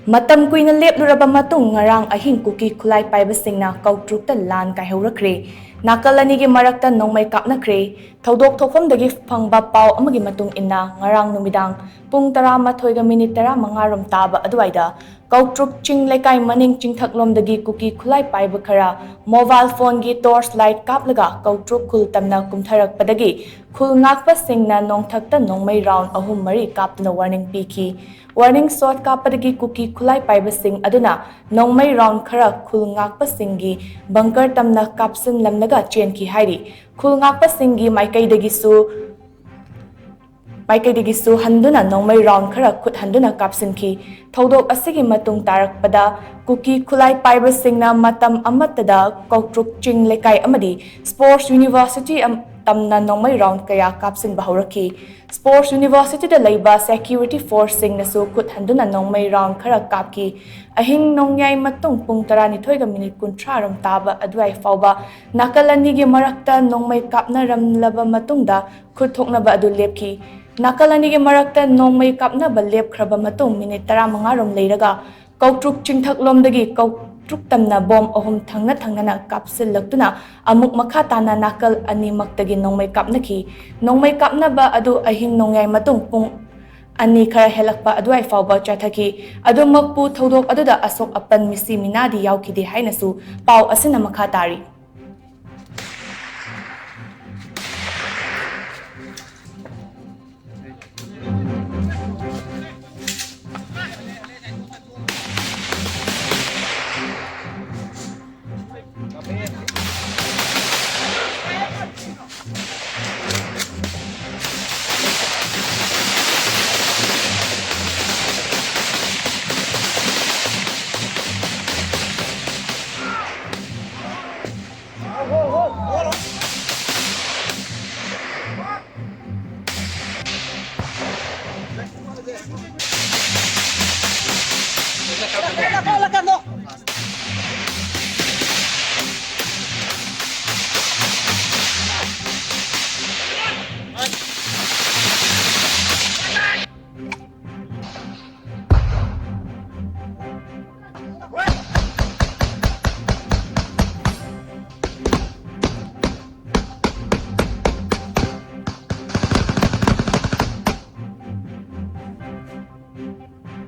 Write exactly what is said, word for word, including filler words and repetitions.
ꯃꯇꯝ ꯀꯨꯏꯅ ꯂꯦꯞꯂꯨꯔꯕ ꯃꯇꯨꯡ ꯉꯔꯥꯡ ꯑꯍꯤꯡ ꯀꯨꯀꯤ ꯈꯨꯠꯂꯥꯏ ꯄꯥꯏꯕꯁꯤꯡꯅ ꯀꯧꯇ꯭ꯔꯨꯛꯇ ꯂꯥꯟ ꯀꯥꯏꯍꯧꯔꯛꯈ꯭ꯔꯦ꯫ ꯅꯥꯀꯜ ꯑꯅꯤꯒꯤ ꯃꯔꯛꯇ ꯅꯣꯡꯃꯩ ꯀꯥꯞꯅꯈ꯭ꯔꯦ꯫ ꯊꯧꯗꯣꯛ ꯊꯣꯛꯐꯝꯗꯒꯤ ꯐꯪꯕ ꯄꯥꯎ ꯑꯃꯒꯤ ꯃꯇꯨꯡ ꯏꯟꯅ ꯉꯔꯥꯡ ꯅꯨꯃꯤꯗꯥꯡ ꯄꯨꯡ ꯇꯔꯥꯃꯥꯊꯣꯏꯒ ꯃꯤꯅꯤꯠ ꯇꯔꯥꯃꯉꯥ ꯔꯣꯝ ꯇꯥꯕ ꯑꯗꯨꯋꯥꯏꯗ ꯀꯧꯇ꯭ꯔꯨꯛ ꯆꯤꯡ ꯂꯩꯀꯥꯏ ꯃꯅꯤꯡ ꯆꯤꯡꯊꯛꯂꯣꯝꯗꯒꯤ ꯀꯨꯀꯤ ꯈꯨꯠꯂꯥꯏ ꯄꯥꯏꯕ ꯈꯔ ꯃꯣꯕꯥꯏꯜ ꯐꯣꯟꯒꯤ ꯇꯣꯔꯆ ꯂꯥꯏꯠ ꯀꯥꯞꯂꯒ ꯀꯧꯇ꯭ꯔꯨꯛ ꯈꯨꯜ ꯇꯝꯅ ꯀꯨꯝꯊꯔꯛꯄꯗꯒꯤ ꯈꯨꯜ ꯉꯥꯛꯄꯁꯤꯡꯅ ꯅꯣꯡꯊꯛꯇ ꯅꯣꯡꯃꯩ ꯔꯥꯎꯟ ꯑꯍꯨꯝ ꯃꯔꯤ ꯀꯥꯞꯇꯨꯅ ꯋꯥꯔꯅꯤꯡ ꯄꯤꯈꯤ꯫ ꯋꯥꯔꯅꯤꯡ ꯁꯣꯠ ꯀꯥꯞꯄꯗꯒꯤ ꯀꯨꯀꯤ ꯈꯨꯠꯂꯥꯏ ꯄꯥꯏꯕꯁꯤꯡ ꯑꯗꯨꯅ ꯅꯣꯡꯃꯩ ꯔꯥꯎꯟ ꯈꯔ ꯈꯨꯜ ꯉꯥꯛꯄꯁꯤꯡꯒꯤ ꯕꯪꯀꯔ ꯇꯝꯅ ꯀꯥꯞꯁꯤꯟꯂꯝꯂꯒ ꯆꯦꯟꯈꯤ ꯍꯥꯏꯔꯤ꯫ ꯈꯨꯜ ꯉꯥꯛꯄꯁꯤꯡꯒꯤ ꯃꯥꯏꯀꯩꯗꯒꯤꯁꯨ ꯃꯥꯏꯀꯩꯗꯒꯤꯁꯨ ꯍꯟꯗꯨꯅ ꯅꯣꯡꯃꯩ ꯔꯥꯎꯟ ꯈꯔ ꯈꯨꯠ ꯍꯟꯗꯨꯅ ꯀꯥꯞꯁꯤꯟꯈꯤ꯫ ꯊꯧꯗꯣꯛ ꯑꯁꯤꯒꯤ ꯃꯇꯨꯡ ꯇꯥꯔꯛꯄꯗ ꯀꯨꯀꯤ ꯈꯨꯠꯂꯥꯏ ꯄꯥꯏꯕꯁꯤꯡꯅ ꯃꯇꯝ ꯑꯃꯠꯇꯗ ꯀꯧꯇ꯭ꯔꯨꯛ ꯆꯤꯡ ꯂꯩꯀꯥꯏ ꯑꯃꯗꯤ ꯁ꯭ꯄꯣꯔꯠꯁ ꯌꯨꯅꯤꯚꯔꯁꯤꯇꯤ ꯑꯝ-, ꯇꯝꯅ ꯅꯣꯡꯃꯩ ꯔꯥꯎꯟ ꯀꯌꯥ ꯀꯥꯞꯁꯤꯟꯕ ꯍꯧꯔꯛꯈꯤ꯫ ꯁ꯭ꯄꯣꯔꯠꯁ ꯌꯨꯅꯤꯚꯔꯁꯤꯇꯤꯗ ꯂꯩꯕ ꯁꯦꯀ꯭ꯌꯨꯔꯤꯇꯤ ꯐꯣꯔꯁꯁꯤꯡꯅꯁꯨ ꯈꯨꯠ ꯍꯟꯗꯨꯅ ꯅꯣꯡꯃꯩ ꯔꯥꯎꯟ ꯈꯔ ꯀꯥꯞꯈꯤ꯫ ꯑꯍꯤꯡ ꯅꯣꯡꯌꯥꯏ ꯃꯇꯨꯡ ꯄꯨꯡ ꯇꯔꯥꯅꯤꯊꯣꯏꯒ ꯃꯤꯅꯤꯠ ꯀꯨꯟꯊ꯭ꯔꯥ ꯔꯣꯝ ꯇꯥꯕ ꯑꯗꯨꯋꯥꯏ ꯐꯥꯎꯕ ꯅꯥꯀꯜ ꯑꯅꯤꯒꯤ ꯃꯔꯛꯇ ꯅꯣꯡꯃꯩ ꯀꯥꯞꯅꯔꯝꯂꯕ ꯃꯇꯨꯡꯗ ꯈꯨꯠ ꯊꯣꯛꯅꯕ ꯑꯗꯨ ꯂꯦꯞꯈꯤ꯫ ꯅꯥꯀꯜ ꯑꯅꯤꯒꯤ ꯃꯔꯛꯇ ꯅꯣꯡꯃꯩ ꯀꯥꯞꯅꯕ ꯂꯦꯞꯈ꯭ꯔꯕ ꯃꯇꯨꯡ ꯃꯤꯅꯤꯠ ꯇꯔꯥꯃꯉꯥ ꯔꯣꯝ ꯂꯩꯔꯒ ꯀꯧꯇ꯭ꯔꯨꯛ ꯆꯤꯡꯊꯛꯂꯣꯝꯗꯒꯤ ꯀꯧꯇ꯭ꯔꯨꯛ ꯇꯝꯅ ꯕꯣꯝ ꯑꯍꯨꯝ ꯊꯪꯅ ꯊꯪꯅꯅ ꯀꯥꯞꯁꯤꯜꯂꯛꯇꯨꯅ ꯑꯃꯨꯛ ꯃꯈꯥ ꯇꯥꯅ ꯅꯥꯀꯜ ꯑꯅꯤꯃꯛꯇꯒꯤ ꯅꯣꯡꯃꯩ ꯀꯥꯞꯅꯈꯤ꯫ ꯅꯣꯡꯃꯩ ꯀꯥꯞꯅꯕ ꯑꯗꯨ ꯑꯍꯤꯡ ꯅꯣꯡꯌꯥꯏ ꯃꯇꯨꯡ ꯄꯨꯡ ꯑꯅꯤ ꯈꯔ ꯍꯦꯜꯂꯛꯄ ꯑꯗꯨꯋꯥꯏ ꯐꯥꯎꯕ ꯆꯠꯊꯈꯤ꯫ ꯑꯗꯨꯃꯛꯄꯨ ꯊꯧꯗꯣꯛ ꯑꯗꯨꯗ ꯑꯁꯣꯛ ꯑꯄꯟ ꯃꯤꯁꯤ ꯃꯤꯅꯥꯗꯤ ꯌꯥꯎꯈꯤꯗꯦ ꯍꯥꯏꯅꯁꯨ ꯄꯥꯎ ꯑꯁꯤꯅ ꯃꯈꯥ ꯇꯥꯔꯤ꯫